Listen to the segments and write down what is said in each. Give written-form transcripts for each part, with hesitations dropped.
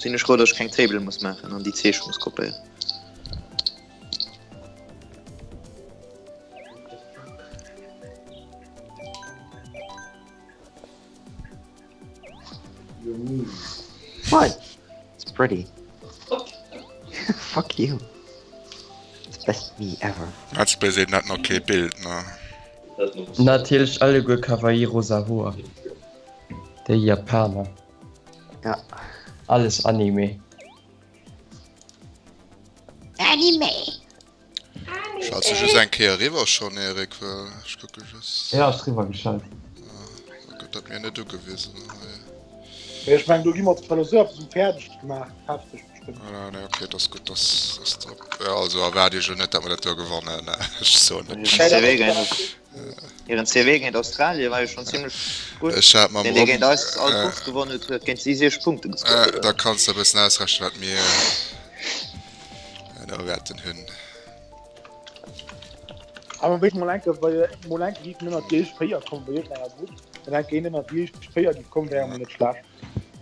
Sinn ech frou, datt ech keng Table muss maachen an déi Zeeche muss kopéieren. What? It's pretty. Fuck you. It's best me ever. Let's Play seet net nach kee Bild ne. Natierlech alleguer Kawaii rosa Hoer. Déi Japaner. Ja. Alles Anime. Anime! Schalts du just eng Kéier eriwwer schonn, Eric? Well ech kucke just. Ja, ass riwwer geschalt. Ah, gëtt dat mir net ugewisen hei. Mee ech mengen do gi mer zwar elo sou eppes um fäerdeg gemaach, hefteg bestëmmt. Ah, nee, okay, dat ass gutt, dass dass drop. Ja, also erwaart iech elo net, dat mer dat do gewannen, ech soen et. Hiren CW géint hiren CW géint Australien war jo schonn zimmlech gutt. Ech hat mam Deen dee Rob. géint eis all Course gewonnen huet, huet géint si 6 Punkte gescored, Da oder? kanns de e bëssen ausrechnen, wat mir. Do wäerten hunn. Awer wéi mol enke bei mol enke giffen ënner déi éischt 4 kommen bei iergendenger Grupp, wann enke een ënner déi éischt 4 giff kommen, wär emol net schlecht.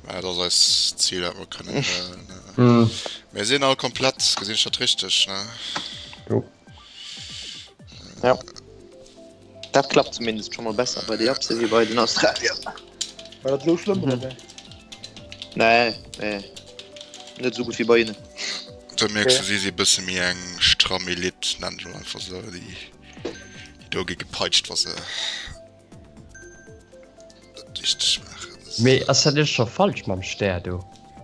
Mä dat ass eist Zil, dat mer kënnen huelen. Mir sinn all komplett, gesinn ech dat richteg, ne? Jo. Ja. Dat klappt zumindest schon mal besser bei de Japse wéi bei den Australier. War dat esou schlëmm oder wéi? Nee, nee. Net esou gutt wéi bei hinnen. Do mierks du, si si bësse méi eng stramm Elite, nennen ech mol einfach esou, déi déi do gi gepeitscht, wa se dat richteg maachen. Mee ass dat net scho falsch mam Stär do?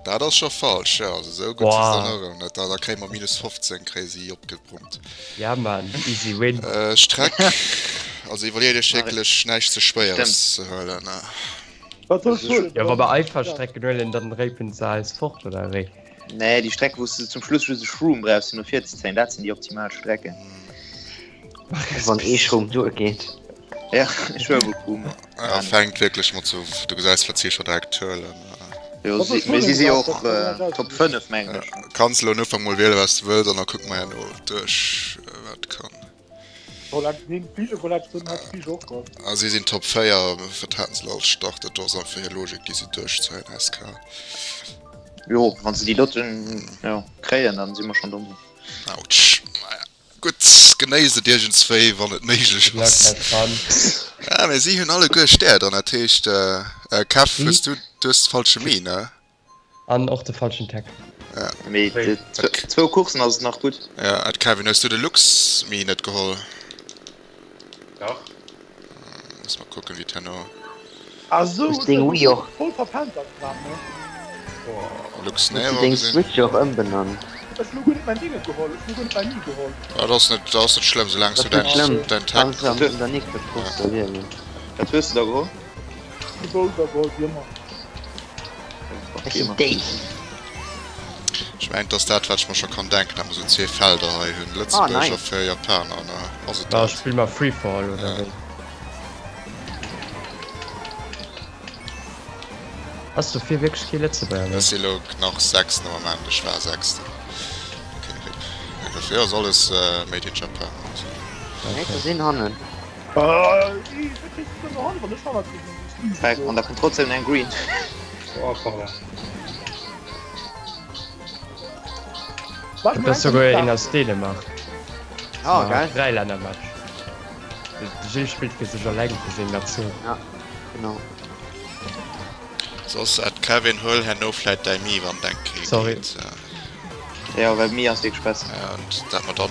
Dat ass scho falsch, jo. Also esou gutt si se dann och erëm net. Da kréie mer minus 15, kréie si opgebrummt. Ja man, easy win. Streck, also iwwerleet iech wierklech näischt ze Schwéieres ze huelen. Wat soll ech huelen? Jo, wa mer einfach Strecken huelen, dann réipen se eis fort, oder wéi? Nee, déi Streck wou s de zum Schluss just e Shroom brauchs fir no vir ze zéien, dat sinn déi optimal Strecken. Wann ee Shroom duergeet. Ja, ech huele mol Shroom. Ja, fänkt wierklech mat sou, du gesäis wat si scho direkt huelen. Jo, si, mee si si och Top 5 mengen ech. Kanns elo en Ufank mol wiele wat s de wëlls an da kucke mer herno duerch wat kann. A si sinn Top 4, wat haten se elo als Start? Dat do ass einfach hir Logik déi si duerchzéien, SK. Jo, wann se déi doten, jo, kréien, dann si mer schonn domm. Autsch, naja. Gutt, genéisst et iergendswéi, wann et méiglech ass. Ah, mee si hunn alleguer Stär dran, dat heescht, Kev, hues du, du hues de falsche Mi, ne? An och de falschen Tag. Ja. Mee zwou Coursen ass et nach gutt. Ja, et Kevin, hues du de Lux Mi net geholl? Dach. Muss mal kucken, wéi et herno. Ah sou, Hues deng Wii och. Voll verpennt dat grad, ne? Lux Hues du Nero deng gesinn. Switch och ëmbenannt? Ech hu guer net mäin Dinge geholl, ech hu guer net mäin Mi geholl. Dat ass net, dat ass net schlëmm, soulaang s du Dat ass net däin, schlëmm, däin Tag. kanns du an der nächster Course da wielen. Wat hues de da geholl? De Bowser geholl, wéi ëmmer. Ech sinn déi. Ech mengen, et ass dat, wat ech mer scho kann denken, dat mer sou zwee Felder hei hunn, Ah, Lëtzebuerger nice. fir Japaner, ne? Ass et Da dat? spille mer Free for All oder wéi? Ass dofir wierklech kee Lëtzebuerger méi? Ech si lo nach Sechsten am Moment, ech war Sechsten. Okay, rip. Mee dofir ass alles made in Japan. Also. Hey, da sinn hannen. An da kënnt trotzdem eng Green. Et ass souguer een aus Dänemark. Oh, geil. Dräilännermatch. De Gilles spillt fir sech alleng, fir seng Natioun. Ja, genau. Soss at Kevin huel herno vläit däi Mi wann et eng Kéier Sorry. geet. Ja, well Mi ass wierklech besser. Ja, und dat mer dann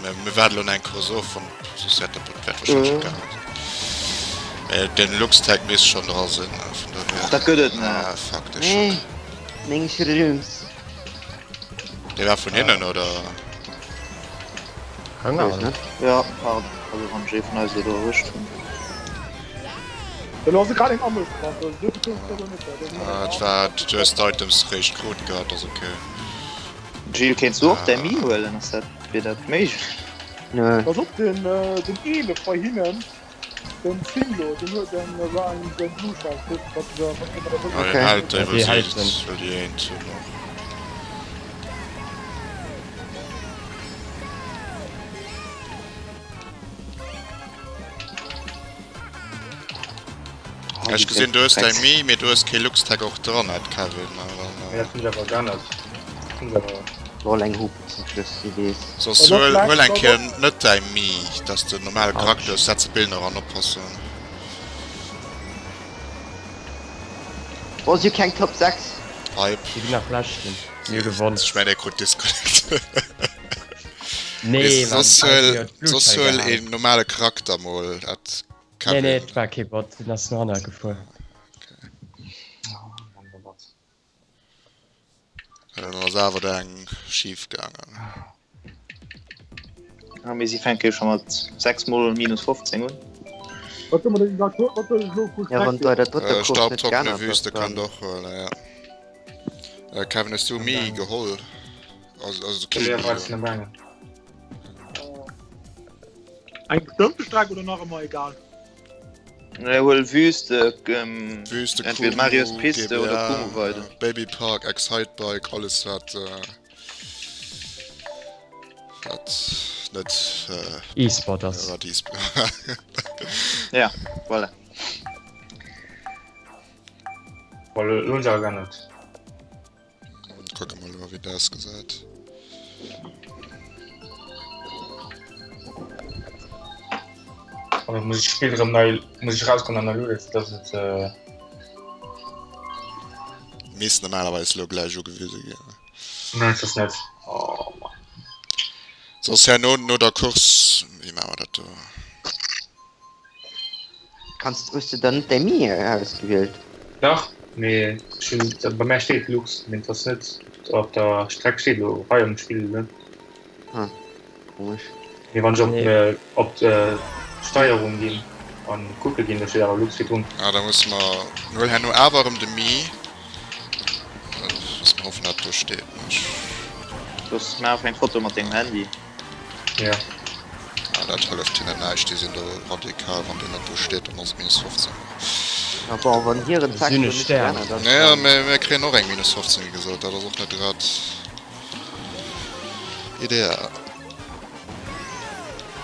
mir, mir waarden elo nach eng Course of an soss wäert dat wäert wahrscheinlech mm. gaangen sinn. Mee den Luxtag misst schon dra sinn äh, vun daher. Och dat gëtt et net. Ah, fuck, de Nee, Schock. meng Shrooms. Dee war vun hinnen oder? Keng Weess Ahnung. net. Ja, pardon. Also wann ech ee vun eis elo do erwëscht hunn. Elo ass e grad eng Ambush dran, do esou vill koum et net. Ah, et war, du hues d'Items réischt krut gehat, ass okay. Gilles, kéints du och däi Mi huelen? Ass dat, wier dat méiglech? Nö. Pass op, den, den 11 bei hinnen, den Singlo, den huet den Ryan den Blue Shell, wat wat ëmmer der wëll. Ja, den hält déi, Ja, wëll déi si, hält en. wëll déi eent hunn och. Oh, Ech déi gesinn, du hues däi Drecks. Mi, mee du hues kee Luxtag och dran, Ed Kevin. Mee dat hunn ech awer geännert. Hunn ech awer. Lol eng Hupe zum Schluss, wie weess. Soss huel huel eng Kéier net däi Mii, dass de normale Charakter hues, setz de Billner an oppassen. Boah, si hu keng Top 6. Hype. Si ginn nach leschten. Mir hu gewonnen. Ech mengen, e krut Disconnect. Nee, Mann, Soss hei huel, huet d'Blue soss Shell huel gehaen. een normale Charakter mol, dat Nee, nee, Kevin. et war kee Bot, den ass no hanner gefuer. Dann ass awer do eng schif gaangen. Ah, mee si fänke jo scho mat 6 mol minus 15 un. Wat soll mer denn gesagt? Wat soll ech elo vu Ja, wann Streck du der drëtter Äh, Course net Staubtrockene geännert Wüste ass, kann dann. och huelen, ja. Äh, Kevin, hues du Mii geholl? Also, also kee Ja, Mii wat geholl. gaangen. Eng bestëmmte Streck oder nach ëmmer egal? Nee, huel Wüste, ähm, Wüste, entweder Marios Kumu, Piste oder GBA, Kumuweide. Baby Park, Excite Bike, alles wat, äh, wat net, äh, E-Sport ass. wat E-Sport. Ja, voilà. Well elo hunn se awer geännert. Kucke mol elo wéi dat ausgesäit. An dann muss ech d'Spill erëm nei, muss ech rausgoen an nei lueden, fir dass et. Misst normalerweis elo gläich ugewise ginn. Nein, et ass net. Oh Mann. Soss herno no der Course, wéi maache mer dat do? Kanns hues de dann net däi Mii ausgewielt? Dach, mee ech hunn, bei mär steet Lux, mee et ass net op der Streck, steet elo hei am Spill net. Ah, komesch. Mee wann ech op op d'Steierung ginn an kucke ginn, do steet awer Lux virdrun. Ah, da musse mer, huel herno awer erëm de Mii. Musse mer hoffen dat do steet. Soss maach eng Foto mat dengem Handy. Ja. Ah, dat hëlleft hinnen näischt, déi sinn do radikal, wann deen net do steet, dann ass et minus 15. Ja bon, wann hiren Text Sinn do ech net Stern. geännert ass, Naja, dann. mir, mir kréien och eng minus 15, wéi gesot, dat ass och net grad ideal.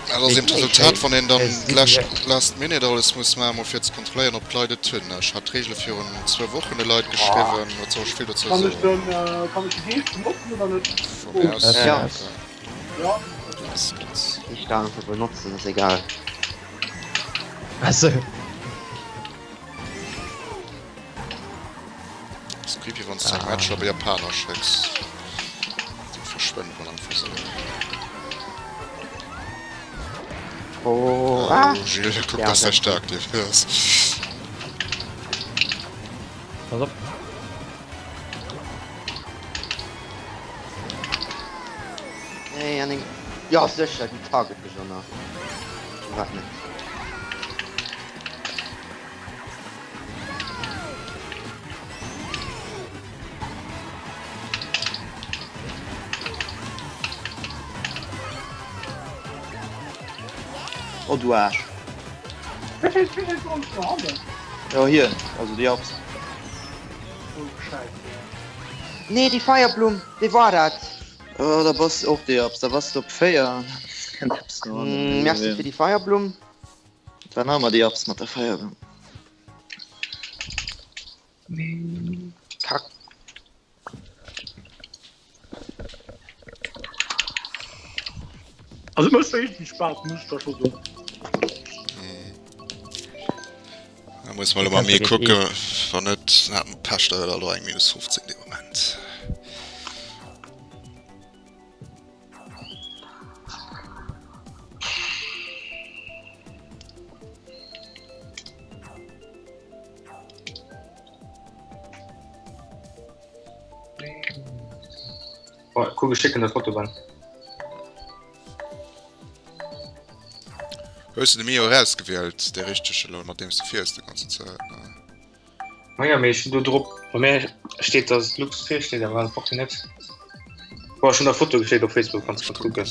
Dat ass eben d'Resultat, wann een dann d'lescht, last minute alles muss maachen, mol fir ze kontrolléieren, ob d'Leit et hunn. Ech hat d'Reegele virun zwou Wochen de Leit geschriwwen, wat soll ech vill dozou Kann ech soen? den, kann ech de Geescht benotzen oder net? Vu mir aus. Ja. Ja. Ganz, ganz. Ich da einfach benutzen, ist egal. Also. Ass creepy wanns de eng Matcher op e Japaner schécks. Déi verschwënnt dann einfach sou. Oh, ah. Oh Gilles, kuck dass däi staark dir wiers. Pass op. Nee, an eng. Ja, sécher, déi target mech och nach. Firwat net? Oh du Aarsch. Wéi vill wéi vill soll ech nach hannen? Jo hien, also déi Apps. Oh Schäiss. Nee, déi Feierblumm, wéi war dat? Oh da bass och déi Apps, da bass de op 4 an dann kënnt eppes no hannen. Merci fir déi Feierblumm. Et war nach ëmmer déi Apps mat der Feierblumm. Kack. Also et mécht wierklech Spaass, muss ech da scho soen. Da muss mer elo mol méi kucken, wann net hat mer Pech, da huet alt och eng minus 15 dee Moment. Kuck ech schécken der Foto ben. Hues de de Mio erausgewielt, dee richtege elo, mat deem s de fiers de ganzen Zäit? Maja mee ech hunn do drop, bei mär steet dass Lux vir steet awer an Foto net. Boah ech hunn der Foto geschéckt op Facebook, kanns mat kucken.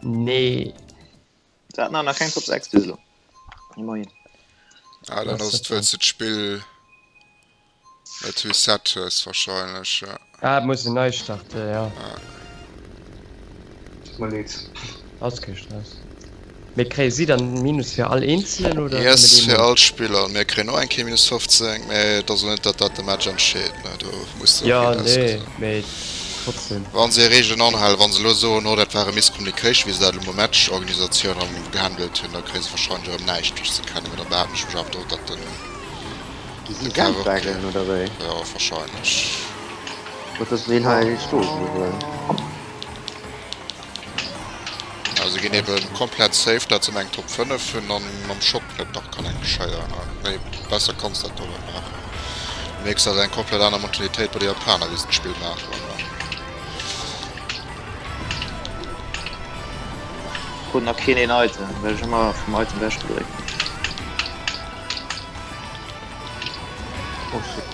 Nee. Se haten awer nach keng Top 6 bis elo. Immerhin. Ah, dann ass et wëlls de d'Spill net reset hues wahrscheinlech, ja. Ah, et muss en nei starten, ja. Tut mer leed. Ass kee Stress. Mee kréie si dann Minus fir all eenzelen oder Yes, nëmmen fir eemol? all Spiller. Mir kréien och eng Kéier Minus 15, mee et ass elo net, datt dat de Match entscheet, ne, do muss de och Jo, vill nee, ausgesinn. mee trotzdem. Wa se hir Reegelen anhalen, wa se elo soen, oh dat war e Miscommunication, wéi se dat elo mam Matchorganisatioun erëm gehandelt hunn, da kréie se warscheinlech erëm näischt, wéi ech se kennen. Mee da behaapten ech mech awer drop, datt den Gi si de Kev och Sandbaggen oder wéi? Jo, warscheinlech. Gutt, datt mir een hei stoe bliwwen. Ja, se ginn eben komplett safe, dat se eng Top 5 hunn an mam Shop net nach kann eng geschéieren. Méi besser kanns dat do net maachen. Du mierks dat eng komplett aner Mentalitéit bei de Japaner wéi se d'Spill maachen. Krut nach keen een Item, well ech ëmmer vum Item wech gedréckt hunn. Oh shit.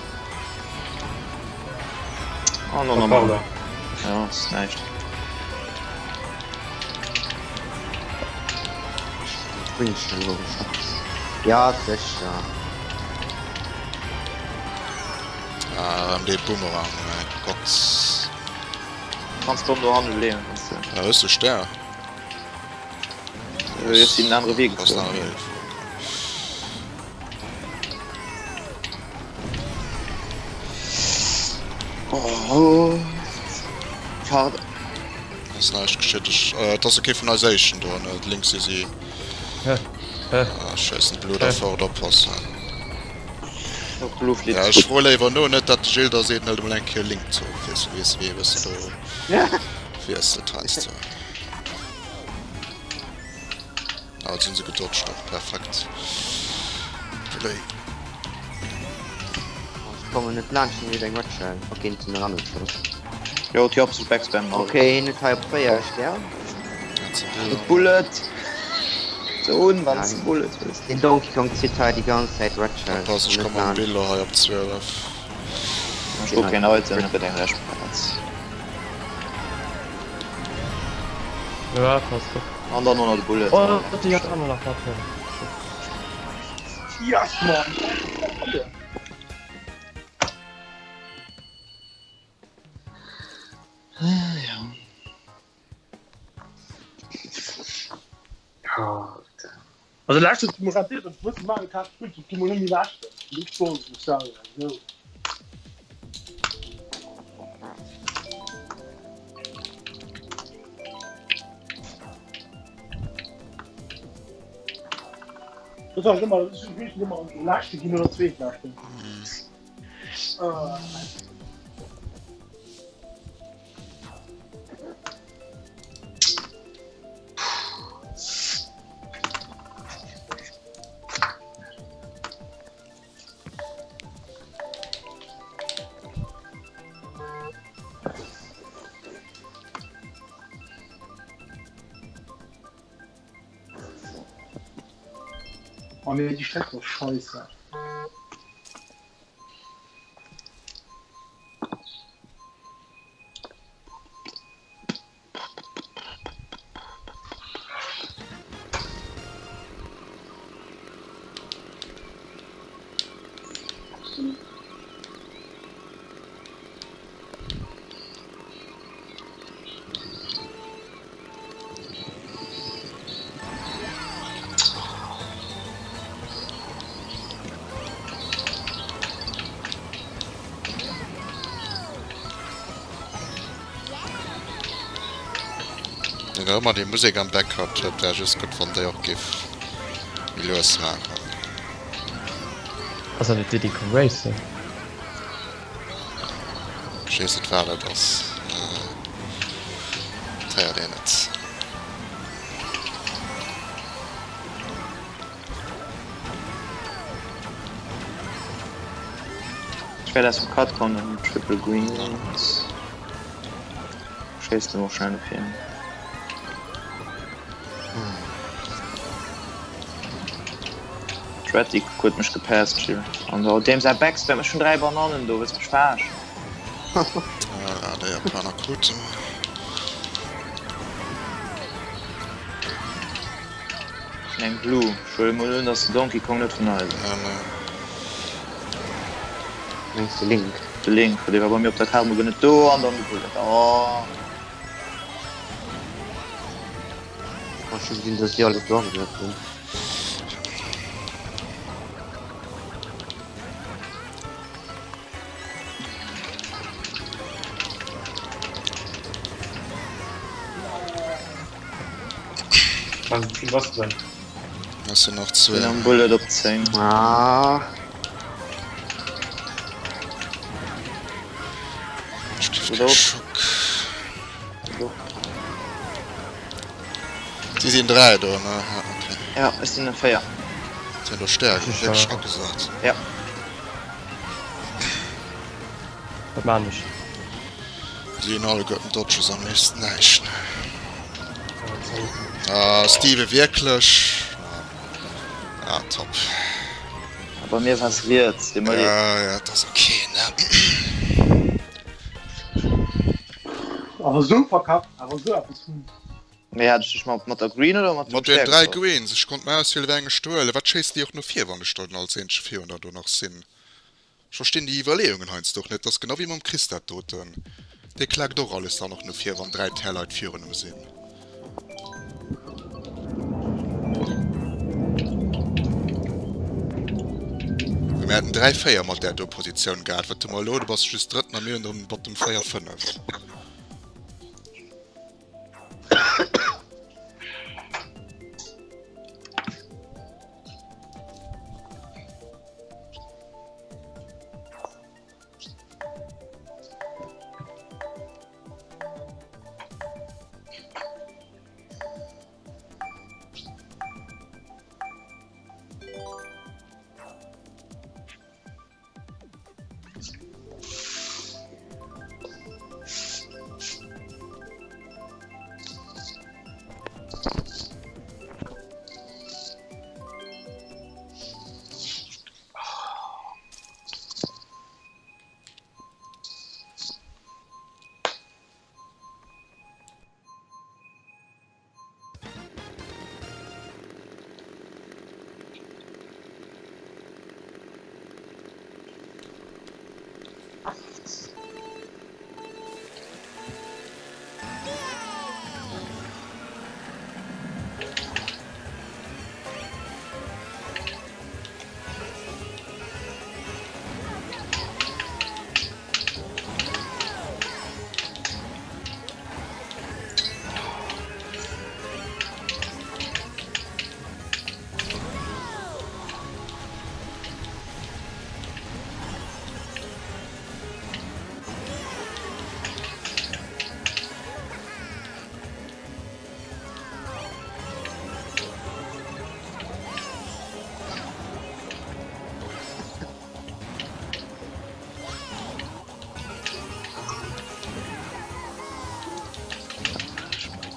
Oh, no, no, no. Ja, ass näischt. Ja, sécher. Ah, erëm dee Boomerang, mäi Gott. Kanns d'Bomm do hanne leeën, wanns de. Ja, hues de Stär? Ech sinn en anere Wee Ass en gefuer. anere Wee gefuer, okay. Oh, pardon. Ass näischt geschitt. Ech, äh, et ass okay vun eis éischten do, ne? Links si si. Hä? Hä? Ah, schéissen d'Blut da fort, oppassen. Op Blue flitt. Ja, ech froe léiwer no, net dat de Gilles da seet, hëlt emol eng Kéier Link zou, weess du, weess wéi e bësse do wiesselt heiansdo. Ah, et sinn se gedodged och, perfekt. Play. Ech kommen net laanscht, hien huet eng Red Shell. Ok, hien huet se erangeschoss. Jo, d'Jobs sech backspammen all. Ok, hien huet hei op 4 Stär. Bullet! So un, wann s de Bullet hues. Den Donkey Kong zitt hei déi ganz Zäit Red Shell. Oppass, ech komm mam Billo hei op 12. Ech hu keen Item, dat gëtt eng Rescht Plaz. Ja, passt op. An dann och nach de Bullet. Oh, déi hat aner nach wat. Yes, Mann! Ja. Also leschtens du muss dir muss Mario Kart spielt du muss net laaschten nicht so so. Das war immer das ist immer leschte ginn oder zweetleschten. Ah. Oh nee, die Strecke war scheiße. Wenn der ëmmer déi Musek am Background huet, wär just gutt wann déi och giff méi lues maachen. Ass dat net Diddy Kong Racing? Ech weess net wat et ass. Et héiert een et. Ech wäert aus dem Cut kommen, Triple Greens. Schéiss den och schnell dofir. D'Reddick huet mech gepasst, chill. An oh, deem säi Backspam, ech hunn 3 Banannen do, wëlls mech verarschen? Ah, der Japaner krut en. Ech hunn eng Blue. Ech huele mol un, dass de Donkey Kong net vun eis ass. Nee, nee. Mengs de Link? De Link, dee war bei mir op der Kaart mol guer net do an dann de Bullet. Oh. Ech hu gesinn, dass déi alles do agesat hunn. Kann vill Wasser sein. Ass jo nach Sinn zwee. am Bullet op 10. Ah. Ech kriff Oder kee op. Schock. Si sinn 3 do, ne? Ja, okay. Ja, ech sinn 4. Sinn do stäerk, wierklech agesat. Ja. Wat maan ech? Si hunn alleguerten Dodges am léifsten näischt. Ah, Steven, wierklech? Ah, top. A bei mir war es riets, de Molly. Ja, ja, dat ass okay, ne? Awer esou verkackt, awer esou eppes vun. Mee hat ech dech mat mat der Green oder mat dem Mat den Stär 3 getroff? Greens, ech konnt mer auswielen wéi eng ech do huelen. Wat schéisst déi och no vir wann ech dann als eenzege virun der do nach sinn? Ech verstinn déi Iwwerleeungen heiansdo och net. Dat ass genau wéi mam Chris dat doten. Dee klaakt och alles dann och no vir wann 3 Tärleit virun em sinn. Well mir haten 3, 4 mat där do Positioun gehat. Wat hu mer elo? Du bass just Drëtten a mir hunn erëm Bottom 4, 5.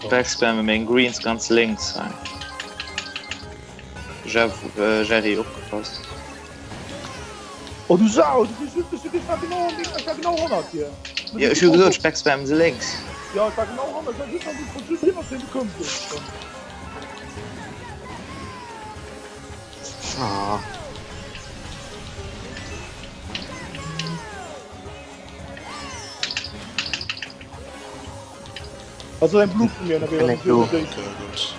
Backspamme meng Greens ganz lénks hei. Jeff, äh, Jerry, opgepasst. Oh du Sau, du bist just, du bist, ich war genau, ich war genau hannert dir. Ja, ech hu gesot, ech backspamme se lénks. Ja, ich war genau hannert, ich war just, ich just iwwer den du komm bist. Ah. Also ein Blue vun mir ënnerwee, Eng Blue. Okay, gutt.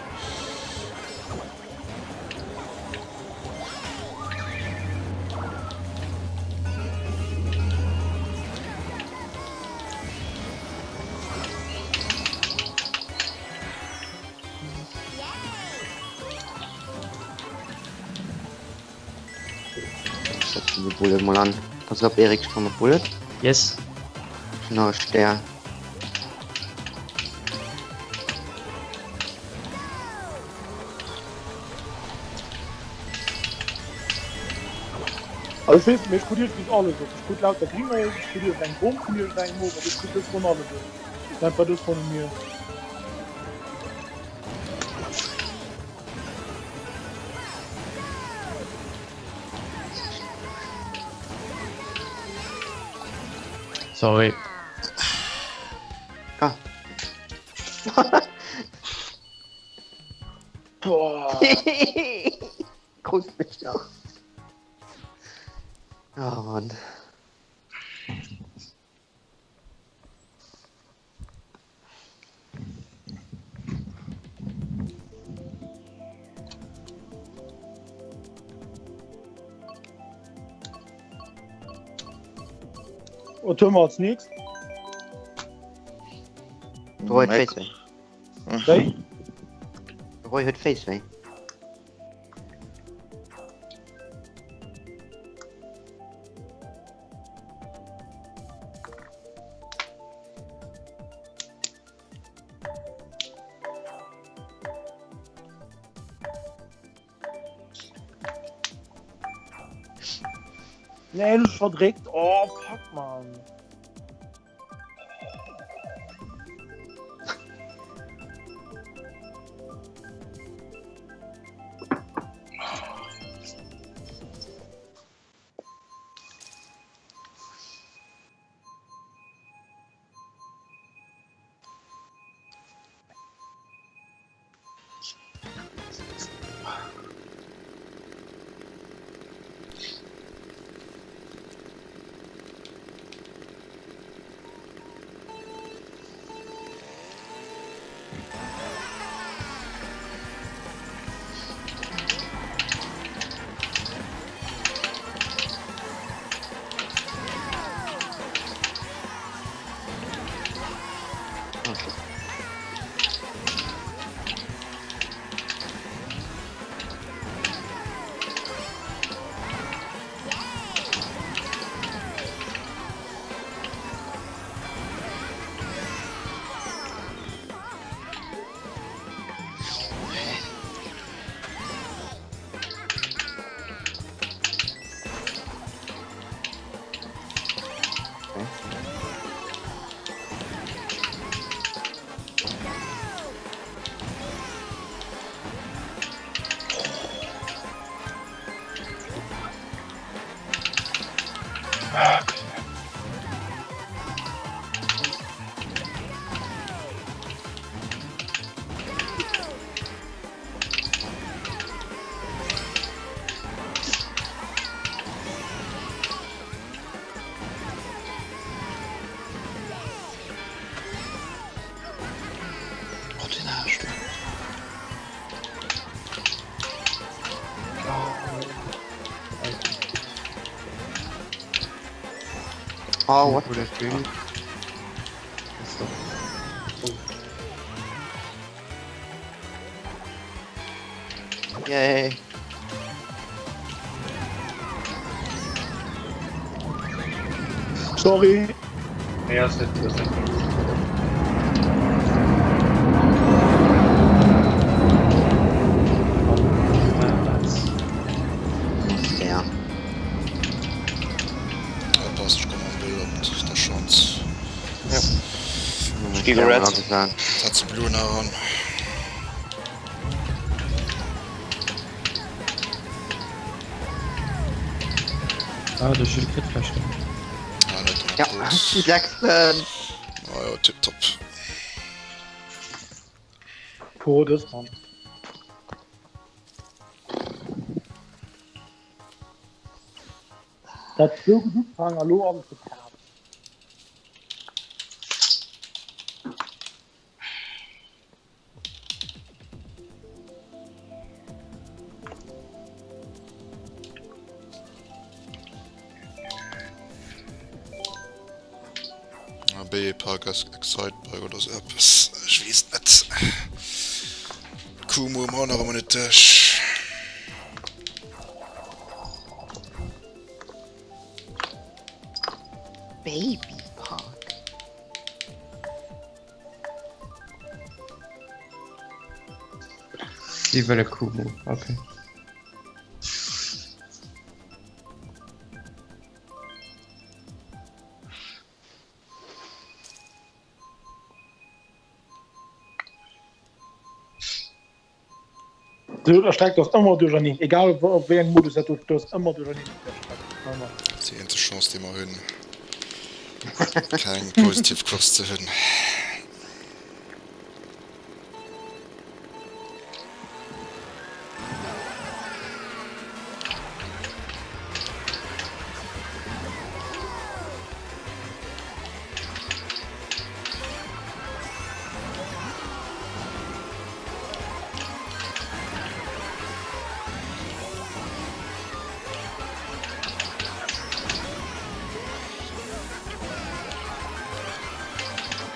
Ech setzen de Bullet mol an. Pass op Erik, ech komme Bullet. Yes. Ech hunn nach e Stär. Also ech weess net, mee ech krut iergendwéi alles op. Ech krut lauter Gringer op, ech krut iergendeng Bomm vun iergendengem op, also ech krut dës Ronn alles op. Dat war dës Ronn u mir. Sorry. Ah. Boah. Krus mech nach. Oh Mann. Wat hu mer als nächst? De Roy huet Féiss wéi. Wéi? De Roy huet Féiss wéi. Nee, du verdréckt. Oh, fuck, man. Oh, den Arsch, du. Oh, what? Oder Bild. Ist doch. Yay. Sorry. Nee, ass net, ass net. Ja. Ja, passt, ich komm am Bild op der Chance. Ja. Giga Red. Setze Blue nach an. Ah, de Gilles kritt vläicht nach. Ah, net Ja, den die sechsten. Ah ja, tipptopp. Todes, Mann. Dat sou gutt ugefaangen a lo ass et gepaart. Baby Park ass Excite Bike oder sou eppes. Ech weess et net. Kumu hu mer och nach ëmmer net duerch. Baby Park. Si wëlle Kumu, okay. Du der Streck ass ëmmer duercherneen, egal op wéi engem Modus dat du ass ëmmer duercherneen op der Streck. Ëmmer. Dat ass déi eenzeg Chance déi mer hunn keng positiv Course ze hunn.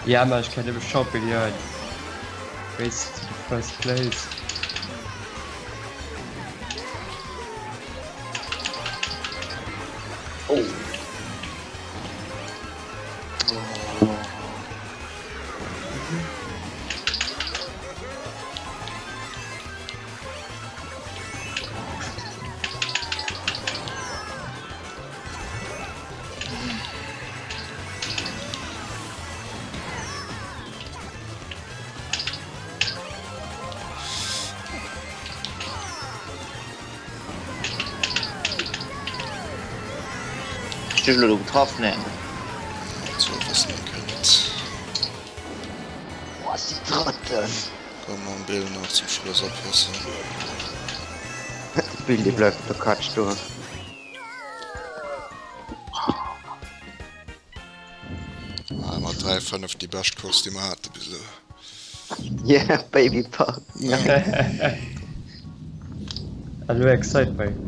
Ja ma ech kenne Champignon. Race to the first place. Oh. Ech lo getraff nee. So, was man kennt. Boah, ass déi Drëtten. Komm mam Bill nach zum Schluss oppassen. De Bill dee bleift op der Couch stoen. Ah, mat 3, 5 déi bescht Course déi mer hate bis elo. Yeah baby pop. Hallo Excitebike.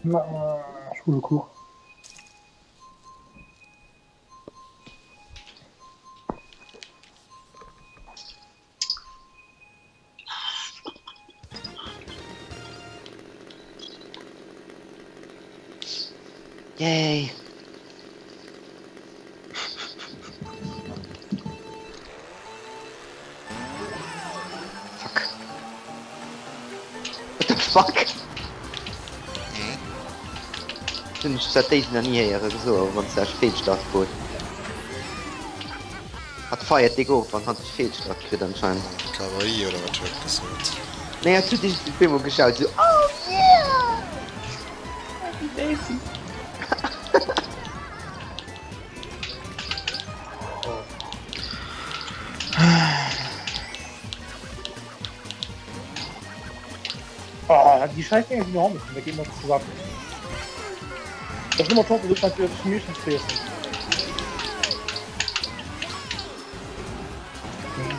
Na, Schule Kuch. Yay. Fuck. What the fuck? Hunn ech dat déi nach ni héiere geso, awer wann s de Feelstart krut. Hat feiert déck of wann hat Feelstart kritt anscheinend. Kawaii oder wat huet gesot? Nee hat huet iergendwéi op eemol geschaut sou oh yeah! Happy Daisy! Ah, déi scheiß Dinger sinn no hanne komm, dat geet mer op de Sak. Dat ass ëmmer top, esou kann ech meeschtens friessen.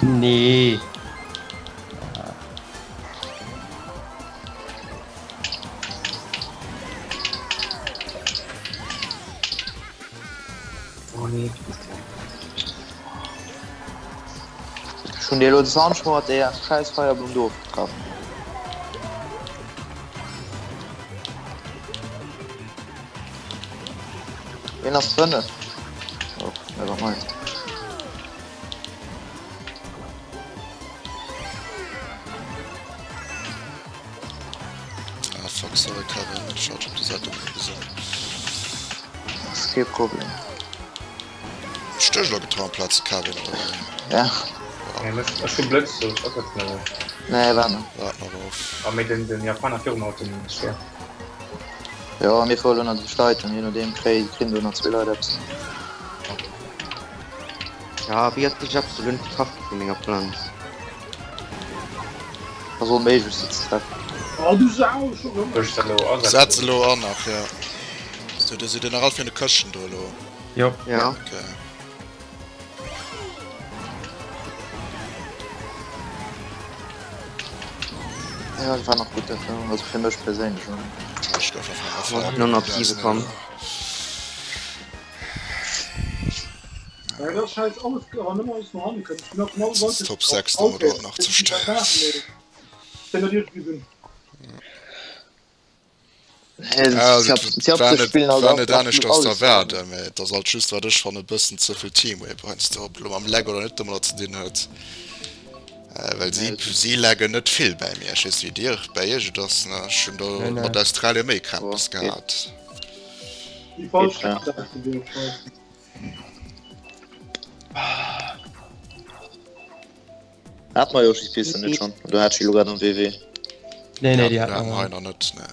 Nee. Oh nee. Ech hunn dir elo 20 mol mat deeër scheiß Feierblumm do ofgetraff. Ween ass 5? Oh, never mind. Ah fuck, sorry Kevin, ech hat op der Säit net gesinn. Ass kee Problem. Stéch elo getraut amplaz de Kevin oder wéi? Ja. Nee, ech ech hu Blëtz, so ech ass net. Nee, war net. Waart nach of. Ah, mee den, den Japaner virum haut den schwer. Jo, mir fuere lo nach duerch d'Leit an je nodeem kréien do nach zwee Leit eppes. Ja, wéi ass de Jabs elo net getraff gi vu menger Planz? Ass onméiglech se ze treffen. Oh du Sau, schon rëm. Soll ech dat elo asetzen? Setz elo an nach, ja. Sou, dir sidd jo nach all fir an de Këschten do elo. Jo. Ja. Okay. Ja, dat war nach gutt, dat war, also fir mech perséinlech. Ech gouf einfach nach Oh, nur nach 7 komm. Ja, dat scheiß alles awer nëmmen alles no hanne kënnt. Ich bin auch genau Das ist Top 6 da dort nach zu stellen. stellen. Ja, et war net anescht ass z'erwaarden, mä et ass halt just wat ech fannen e bëssen ze vill Teamwork heiansdo, ob elo mam Lag oder net domadder ze dinn huet. Well si, si laggen net vill bäi mir. Ech weess net, wéi dir, bäi iech et ass, ne? Ech hunn do mat Australien méi Krämpes gehat. Hat mer jo déi Piste net schonn? Oder hat ech déi elo grad am WW? Nee, nee, déi hat mer hei nach net, nee.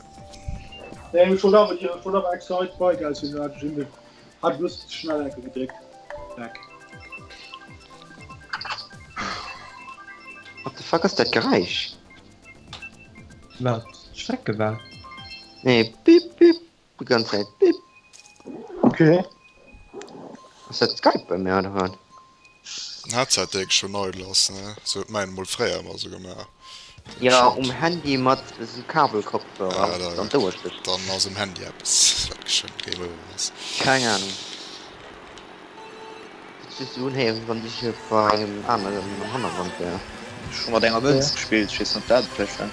Nee, ech wollt awer, ech wollt awer extra hei d'Bike auswielen, do hat ech eben, hat ech just schnell enke gedréckt. Back. What the fuck ass dat Geräisch? Wat? D'Strecke war? Nee, bip bip déi ganz Zäit bip. Okay. Ass dat Skype bei mir oder wat? Den Headset dee schon neu lass ne sou huet mäin mol fréier emmer sou gemaach. Jo um Handy mat sou Kabelkopfhörer ah, an d'Ouer stécht. Dann ass um Handy eppes wat geschënnt Game over ass. Keng Ahnung. Et just sou unhéieren wéi wann ech bei engem aneren am Hannergrond wär. Ech hu mat enger Mënz gespillt, ech weess net ob dat et vläicht war.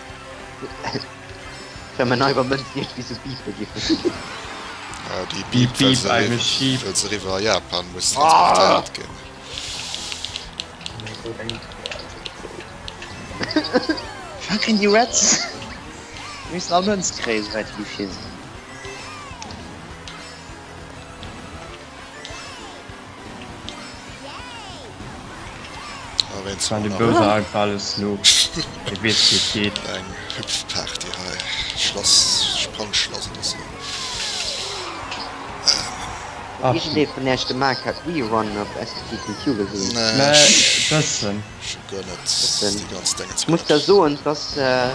Well mer nei iwwer Mënzen iergendwéi sou biepe giffen. Ja, déi Beep, well se eriwwer, well se eriwwer a Japan muss transportéiert ginn. Firwat kréien déi Reds? Déi missten all Mënz kréien, souwäit wéi déi vir sinn. Ah, wéinst Wann de nach Bowser einfach alles no. Hie weess wéi et geet. eng Hüpfparty hei. Schlass, Sprangschlass oder sou. Ah, Iergendee vun iech de Mark hat Rerun op STTQ gesinn? Nee, mä ech bëssen. hu guer net Bëssen. déi ganz Déngens Ech muss der gekuckt. soen, dass Mir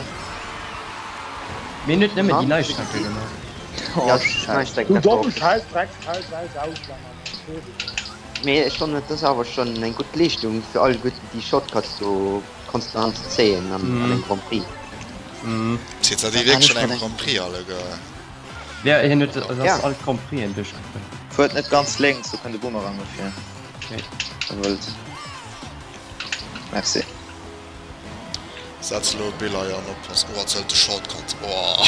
hunn net nëmmen déi Mann nei Strecke gemaach. Ja, nei Streck, Du dat war domme och. Scheiß Drecksteil, scheiß Auslänner, Mann. Mee ech fannen et ass awer schonn eng gutt Leeschtung fir alleguerten déi Shortcuts do konstant ze zéien an engem Grand Prix. Zitt dat déi wierklech an engem Grand Prix alleguer? Ja, hien huet ass Ja. all Grand Prixen duerchgefuer. Fuert net ganz lénks, do kënnt e Boomerang dofir. Okay. Wa wëllt. Merci. Setz elo Bill hei an oppassen. Oh, wat soll de Shortcut? Oh.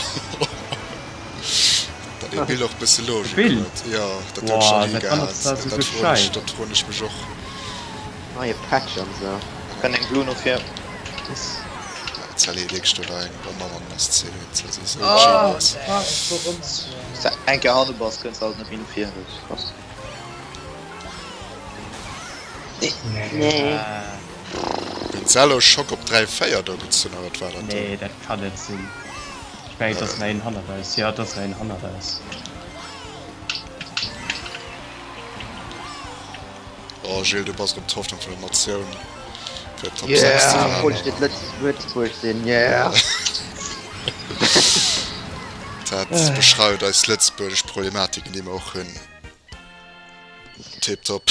Dat dee Bill och bësse Logik Bill? huet. Jo, dat huet ech Boah, nach ni dat wann gehat. dat Dat esou froen ech, gescheit. dat froen ech mech och. Neie Patch an sou. Kënnt eng Blue no vir. Sally legst du da eng Banann an das C, dat ass esou Oh, genius. fuck, warum? Eng Kéier hanne bass, kënns de alt net méi no vir. Dat passt. Nee. Den Zello Schock op 3 4 do gezunn oder wat war dat do? Nee, dat kann net sinn. Ech mengen et ass nach een hannert eis. Jo, et ass nach een hannert eis. Oh Gilles, du bass erëm d'Hoffnung vun der Natioun fir Top 6 ze Yeah, obwohl ech fahren. net Lëtzebuerg sinn, yeah. Dat beschreift eis lëtzebuergesch Problematiken, déi mer och hunn. Tiptop.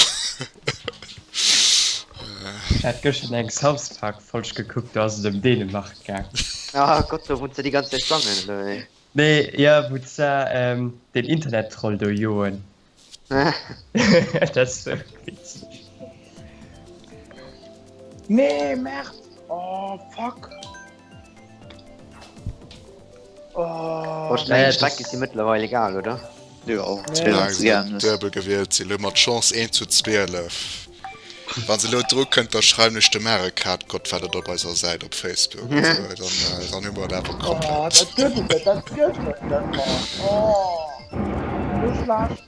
Ech hat gëschter eng South Park Folg gekuckt, do ass et ëm Dänemark gaang. Ah Gott, do wou se déi ganz Zäit sangen, oder wéi? Nee, jo, wou se deen Internettroll do joen. Dat ass sou witzeg. Nee, Merde! Oh, fuck! Oh, Boah, ech mengen, d'Strecke si mëttlerweil egal, oder? Jo, Ja, duebel gewielt si lo mat Chance 1 zu 12. Wann se lo dru kënnt, da schreiwen ech dem Marekat Gottvater op eiser Säit op Facebook. Also, dann, äh, dann hu mer et awer oh, komplett. dat gëtt et net, dat gëtt et net, Mann. Oh, so schlecht.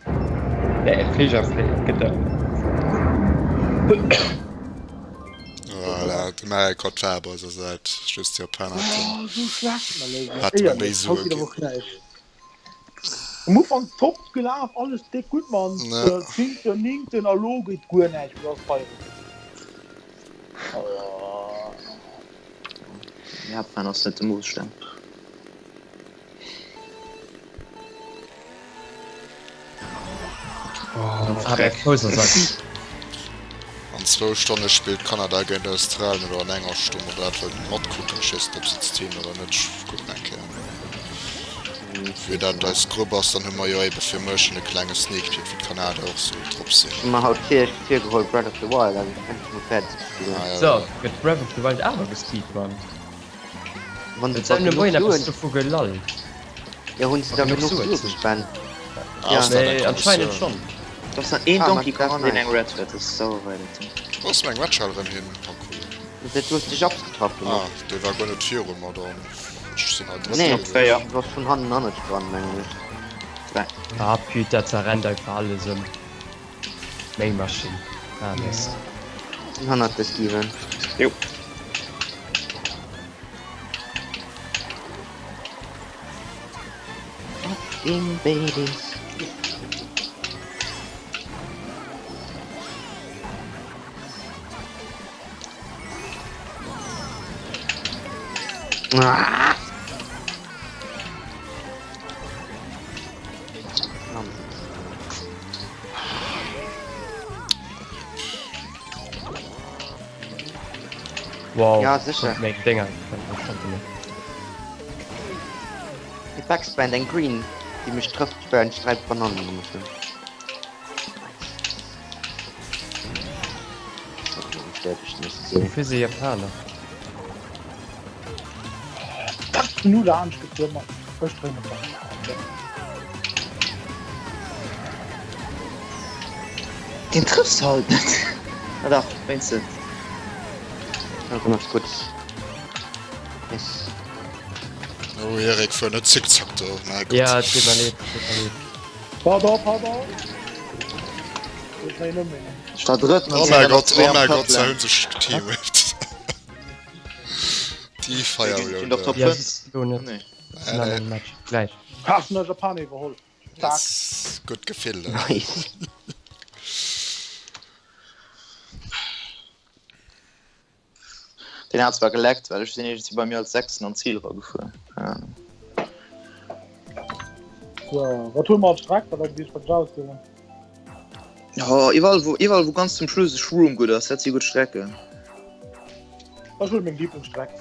Nee, Fleeger gëtt et. Voilà, de Marekot war op eiser Säit, just d'Japaner Oh, so schlecht, Malaysia. Hat mir méi Éierlech, Sue haut geet ginn. awer och näischt. Am Ufank top gelaf, alles déck gutt, Mann. Ne. Äh, Zéngten, Néngten a lo geet guer näischt, lo ass Feierowend. Oh. Japan ass net de Moosstab. An zwou Stonne spillt Kanada géint Australien oder an enger Stonn oder dat wëllt matkucken. Ech weess net ob se streamen oder net, ech kucken eng Kéier wéi dat eis Grupp ass. Dann hu mer jo ebe fir muer schonn e klenge Sneak Peek wéi d'Kanadier och sou drop sinn. Ech hu mer haut vir virgeholl Breath of the Wild endlech mol fäerdeg ze spillen. Ah, ja, So, gëtt Breath of the Wild awer gespeedrunnt? Wann Et se soll de genuch Moien eppes Suen dovu gelallt. Jo, hunn se da Genuch genuch Suen Sue ze. gespent? Ah, Ja. ass dat eng Nee, anscheinend Konditioun? schonn. Do ass nach een Ah, Donkey ma dat Kong an deen nice. eng Red huet, dat ass sauerwei dat Ding. Wou ass meng Red Shell erëm hin? Oh cool. Du hues de Japs getraff Ah, dee war guer net viru mer dann. Ech sinn hei Nee, Drëtte Véier. du bass vun hannen hannert dran, mengen ech. Ah putain, dat zerrennt einfach alles ëm. Meng Maschinn. Ah Mist. Sinn hannert de Steven. Jo. Fucking Babies. Ah! Wow. Ja, sicher. Meng Dinger. Die Backspin, eng Green, déi mech trëfft, well ech 3 Banannen um hunn. Wofir si Japaner? Nu laanscht gefuer mat Ech dréinen op der Den trëffs halt net. Ah dach, wéinstens. Ja, komm, ass gutt. Yes. Oh Erik, fuer net zickzack do, mäi Gott. Ja, et deet mer leed, et deet mer leed. Pardon, pardon. Ech net méi. Ech war drëtten Oh mäi Gott, oh mäi Gott, se hunn sech geteamwhipped. Déi Feier Doch Top Ja, 5. siehst du net. Nee. Sind an engem Match. Gleich. Hast du Japaner iwwerholl. Zack. Yes, gutt Gefill. Nice. Den hat zwar geleckt, well ech sinn iergendwéi bei mir als Sechsten an d'Zil eragefuer. Ja. So, wat hu mer als Streck? Wat ass wat auswählen? Oh, iwwerall wou, iwwerall wou ganz zum Schluss e Shroom gutt ass, dat si gutt Strecken. Ech huele meng Lieblingsstreck.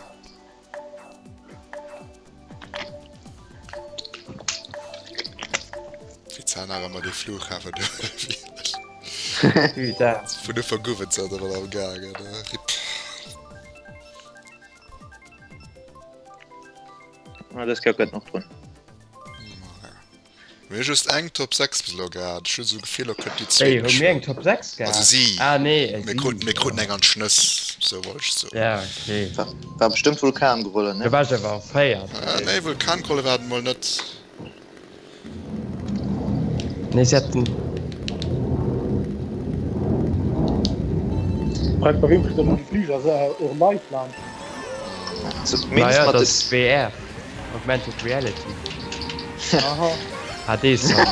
Wéi zäin awer ëmmer dee Flughafen do Putain. Vun Ufank u wënnt se awer am gaangen, RIP. Ah, dës Kéier kënnt nach drun. Mir hu just eng Top 6 bis elo gehat. Ech hunn esou d'Gefill, lo kënnt déi Wéi, zweet hu mir eng geschwënn. Top 6 Also gehat? si. Ah nee, Mir si. kruten, mir kruten eng an d'Schnëss, sou wollt ech soen. Ja, okay. War, war bestimmt Vulkangrolle, ne? Do war ech awer auf 4. Äh, nee, Vulkangrolle war et mol net. Nee, si haten. Frag bei wem kritt der lo de Fliger och live laanscht? Zumindest Naja, mat dat de ass VR. Augmented Reality. Aha. HD Sound.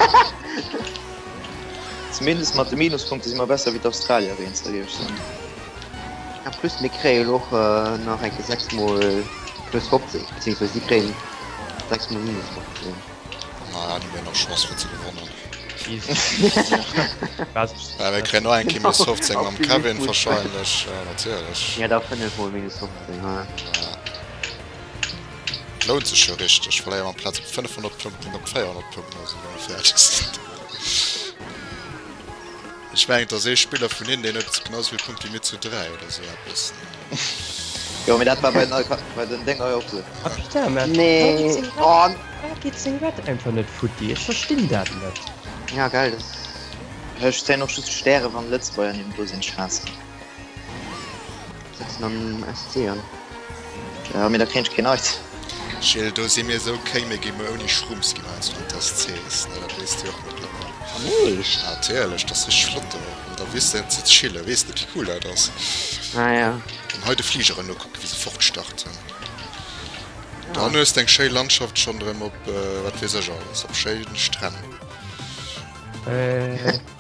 Zumindest mat de Minuspunkte si mer besser wéi d'Australier wéinst der, géif ech soen. En plus mir kréien och nach eng Kéier 6 mol plus 15, beziehungsweise si kréien 6 mol minus 15. Naja, dann hu mir nach Chance fir ze gewonnen. Easy. Was? Ja, mir kréien och eng Kéier minus 15 mam Kevin wahrscheinlech, ja natierlech. Ja da 5 mol minus 15, ha. Ja. Et lount sech jo richteg, verléiere mer amplaz op 500 Punkten op 400 Punkten oder sou, wa mer fäerdeg sinn. Ech mengen et ass ee Spiller vun hinnen, deen huet genau esou vill Punkte wéi mir zu 3 oder sou eppes. Jo, mee dat war bei den, bei den Dénger jo och sou. Ah putain, mä Nee, oh. Firwat geet seng Wett einfach net futti? Ech verstinn dat net. Ja gell, das. Ech zéien och just Stäre wann Lëtzebuerger niewendru sinn, Schaass. Sëtzen am SC an. Ja, mee da kréien ech keen Eis. Gilles, do si mir esou kéng, mir gi mol ouni Schrumps gi mer heiansdo an d'SCs, ne, dat weess de jo och mëttlerweil. Am Eescht? Natierlech, dat ass richteg flott do. An da weess de ze chillen, weess net wéi cool dat ass. Ah ja. An hei de Fligeren nokucken, wéi se fortstarten. Dann hues de eng schéi Landschaft schonn erëm op wat weess ech alles, op schéi Stränn.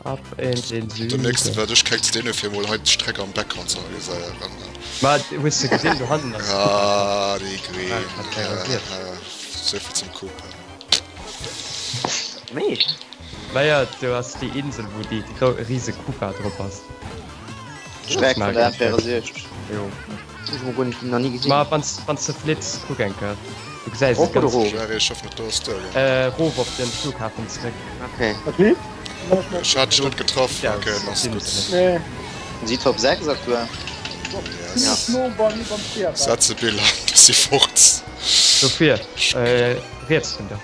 Ab in den Süden. Den nächsten wat ech keng Idee fir mol hei d'Streck am Background ze analyséieren. Ma hues de gesinn do hannen ass Ah déi Green. Souvill zum Cooper. Meescht. Naja do ass déi Insel wou déi rise Koopa drop ass. D'Streck vun der M64. Jo. Ech hu guer nach ni gesinn. Ma wanns wanns de flitts, kuck eng Kéier. Du gesäis et Rop oder ganz. rof? Jerry, ech hoffen et do ass duergaangen. Äh, rof op den Flughafen zréck. Okay. Wat heescht? Ech hat dech net getraff. Ja, Okay, dann ass sinn gutt. se. Nee. Si Top 6 aktuell. Yes. No bei mir beim Speer. Setze Biller, dass si fort. Dofir, äh, riets vun der.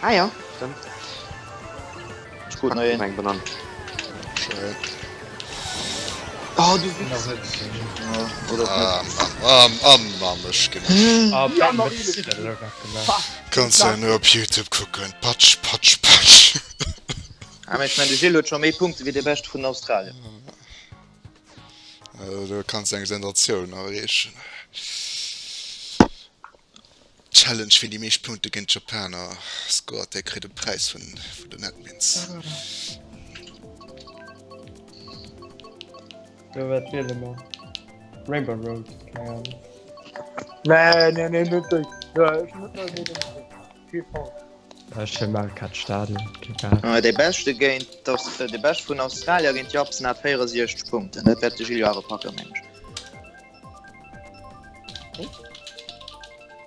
Ah ja, stimmt. Ech krut nach een. Eng Banann. Schéin. Oh, du Wichser. Ah, Mann, ah, Mann, ech ginn op. Ah, Ben, wat hues du da elo grad gemaach? Kanns ja nur op Youtube kucken. Patsch, patsch, patsch. Ah, mä ech mengen, de Gilles huet scho méi Punkte wéi dee Beschte vun Australien. Do kanns eng Sensatioun erreechen. Challenge, Wien déi meescht Punkte géint d'Japaner scored, dee kritt e Präis vun den Admins. So, wat wiele mer? Rainbow Road, keng Ahnung. Nee, nee, nee, net déi. Ja, ech net, nee, nee, nee. Kee Fall. Ech hu Mario Kart Stadion, egal. Ah, dee Beschte géint de Bescht vun Australier géint Japsen hat 64 Punkten. Dat wäert de Gilles jo awer packen, meng ech.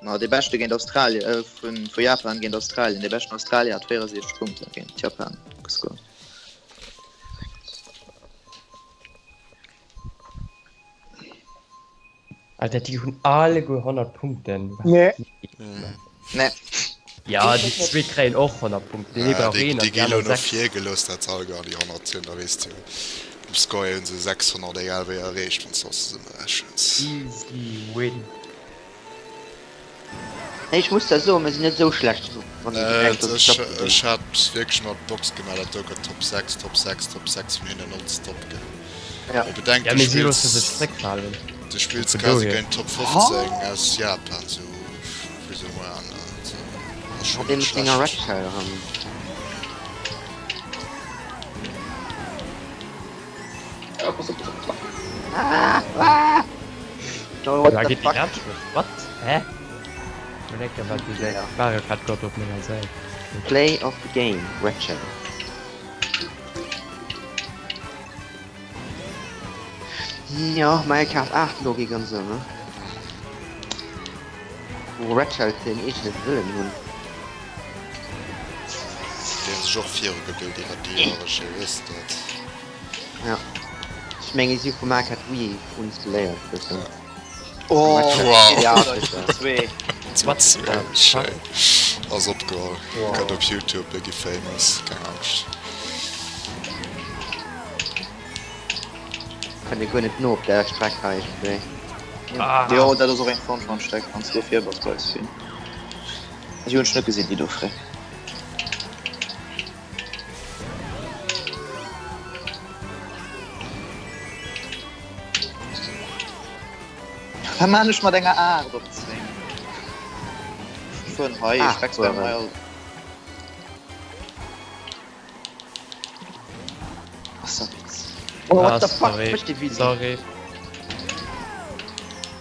Ma dee Beschte géint Australien, äh, vun, vu Japan géint Australien. Dee beschten Australier hat 64 Punkte géint Japan gescored. Alter, déi hunn alleguer 100 Punkten. Nee. Nee. Ja, déi zwee kréien och 100 Punkten. Déi brauch een Déi an gi déi elo aner no 6. vir gelooss, dat se alleguer an déi 100 hunn. Da weess de jo, um Score hunn se 600, egal wéi erreecht, wann s de alles zesummerechens. Easy win. Hey, ech muss der soen, mir sinn net esou schlecht, wann ee bedenkt, dass et Ech Japsen sinn. ech hat wierklech mat Box gemaach, dat do gëtt Top 6, Top 6, Top 6 vun hinnen nonstop gell. Ja. Mee bedenk, Ja, du mee si loosse spills, sech zréckfalen. du spills Vun quasi dohier. géint Top 15 aus Japan, sou plus ou moins, ne? Also, ass schonn Mat deem net senger schlecht. Red Shell erëm. Ja, pass op, pass op, pass op. Ah, ah! Oh, what Da the geet déi fuck? laanscht mech. What? Hä? Lo denkt der, wat déi Ja. Mario Kart Gott op menger Säit. Play of the game, Red Shell. Ja, Mario Kart 8 Logik an sou, ne? Wou Red Shell den eegene Wëllen hunn. Déi hunn sech och virugebilt iwwer déi Jore, je weess dat. Ja. Ech mengen, si hu vu Mario Kart Wii uns geléiert, bëssen. Oh, Wow. ja, zwee. What the fuck? Schéin. Ass opgeholl. Kënnt op Youtube, mir gi famous, keng Angscht. Kënnt ee guer net no op där Streck hei, nee. Ah. Jo, dat ass och eng fun fun Streck, wann s du dofir bass, bei eis vill. Déi hunn ech net gesinn, déi do fréi. Wat maan ech mat enger 8 op 10? Ech fueren hei, ech wechselen hei all. Ass dat Witz? Oh, Ah, what the fuck, sorry. mécht dee Wheelie? Sorry.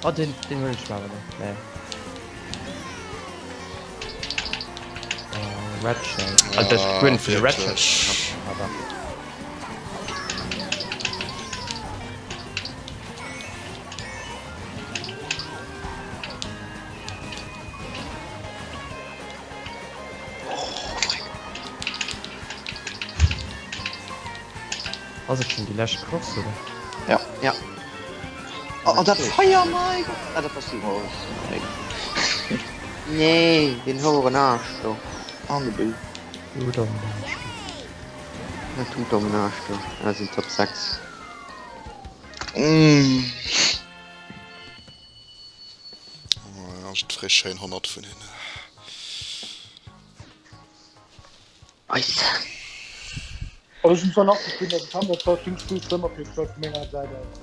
Oh, den, den hunn ech awer nach. Nee. Oh, Red Shell. Alter, ech guer net vun de Red Shell. Wirklich. Aber. Ass et schon déi lescht Course oder? Ja. Ja. Oh, oh, dat Feier, mein Gott! Ah, dat bass du. Oh, nee. Nee, den houeren Aarsch do. An de Bild. Du dommen Aarsch do. Na, du dommen Aarsch do. Ah, sinn Top 6. Mm. Oh, ja, ech fréi schéin 100 vun hinnen. Eis. Also ech hunn zwar nach gespillt, also ech han dat zwar zimmlech cool schlëmmer fir d'Show vu menger Säit aus.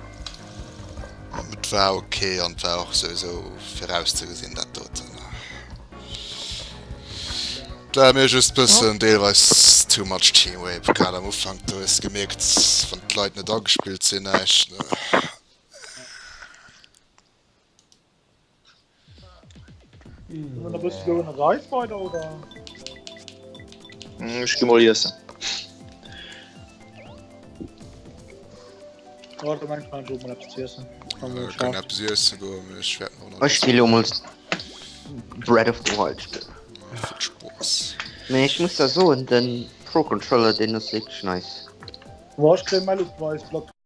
Et war ok an et war och souwisou virauszegesinn dat doten. Et war mir just bëssen deelweis too much team rape, grad am Ufank, do hues de gemierkt wann d'Leit net agespillt sinn näischt. Da bist du ënner Reis weider oder? Hm, ech gi mol iessen. Ja, da meng ich mal mol eppes ze iessen. Äh, kann eppes iessen goen, mee ech wäert och nach Ech gi lo mol Breath of the Wild spillen. Vill Spooss. Mee ech muss da soen, den Pro Controller deen ass wierklech nice. Boah, ech kréie Meldung vun eis Plattform.